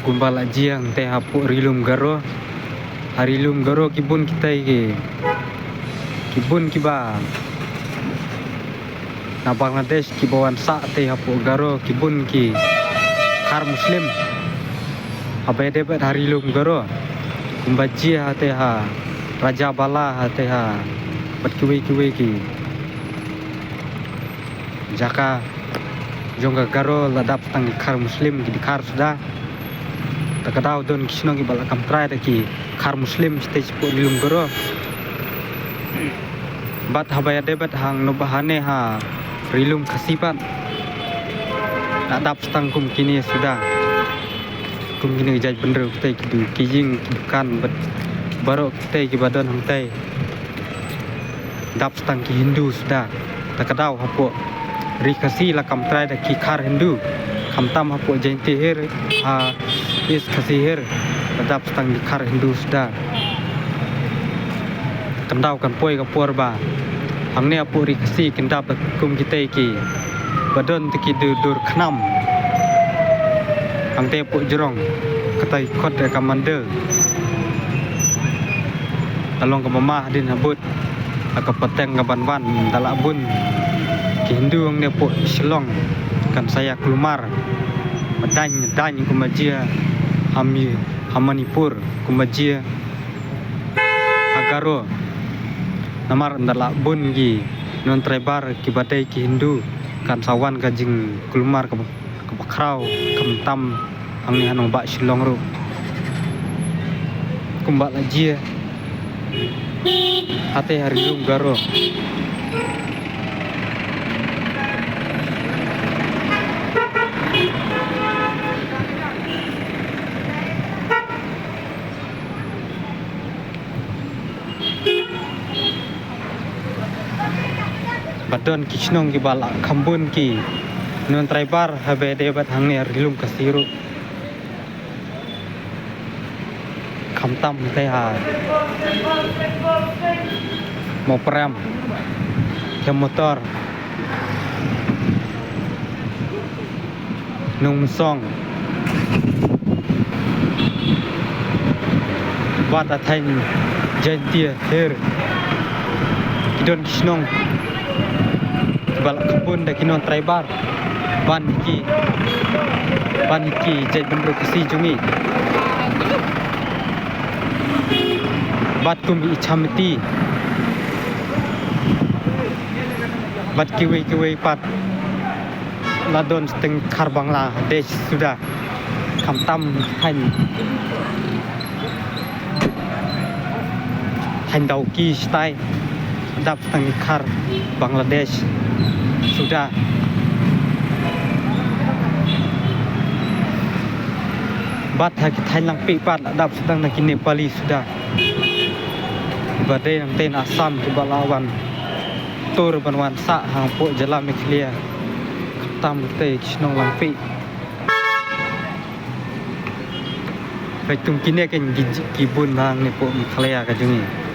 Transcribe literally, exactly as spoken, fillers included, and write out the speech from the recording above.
Kumba la jia hangtei hapoh Ri Lum Garo. Ha Ri Lum Garo ki bun kitei ki, ki bun kiba na Bangladesh kiba wan sah tei hapoh Garo, ki bun ki Khar Muslim. Haba ïadei bad ha Ri Lum Garo, kumba jia hatei ha Rajabala, hatei ha bad kiwei kiwei ki jaka jong ka Garo la dap tang ki Khar Muslim, ki dkhar suda. Ta ka daw don ki shnong kiba la kam trai da ki Khar Muslim shatei shapoh Ri Lum Garo. Bad haba ïadei bad hangno ba hane ha Ri Lum Khasi pat la dap tang kum kine suda. Kum kine ki jaitbynriew kitei ki du, ki ïing, ki dukan bad baroh kitei kiba don hangtei. Dap tang ki Hindu suda. Ta ka daw hapoh Ri Khasi la kam trai da ki Khar Hindu. Khamtam hapoh Jaintia Hills, ha East Khasi Hills, la dap tang ki Khar Hindu suda. Kan daw kan poi ka por ba hangne hapoh Ri Khasi kin dap kum kitei kiba don te ki dur dur khnam. Hangtei hapoh jrong kata ki khot ka Mandal. Ka long kaba ma hadien habud. Ha ka pateng kaban wan da la bun ki Hindu hangne hapoh Shillong kan sa ïa kulmar. Madain madain kumba jia ha Mi-, ha Manipur, kumba jia ha Garo. Namar da la bun ki non tribal kiba dei ki Hindu kan sa wan ka jingkulmar kaba, kaba khraw, khamtam hangne ha nongbah Shillong ruh. Kumba la jia hatei ha Ri Lum Garo. Ba don ki shnong kiba la kham bun ki non tribal haba ïadei bad hangne ha Ri Lum Khasi ruh. Khamtam te ha Mawprem, Khemotor, Nongmynsong, bad ha thaiñ Jaintia Hills ki don ki shnong kiba la kham bun da ki non tribal ban ki, ban ki jaitbynriew Khasi jong ngi. Bad kum i Chamiti bad kiwei kiwei pat la don shatei Khar Bangladesh suda. Khamtam thaiñ, thaiñ Dawki shatai dap shatei Khar Bangladesh suda. Bad ha ki thaiñ Langpih pat la dap shatei na ki Nepali suda. Ba dei nangtei na Assam kiba la wan tur ban wan sah hapoh jylla Meghalaya. Khamtam te ki shnong Langpih. Peit kum kine ki, ki bun bha hangne hapoh Meghalaya ka jong ngi.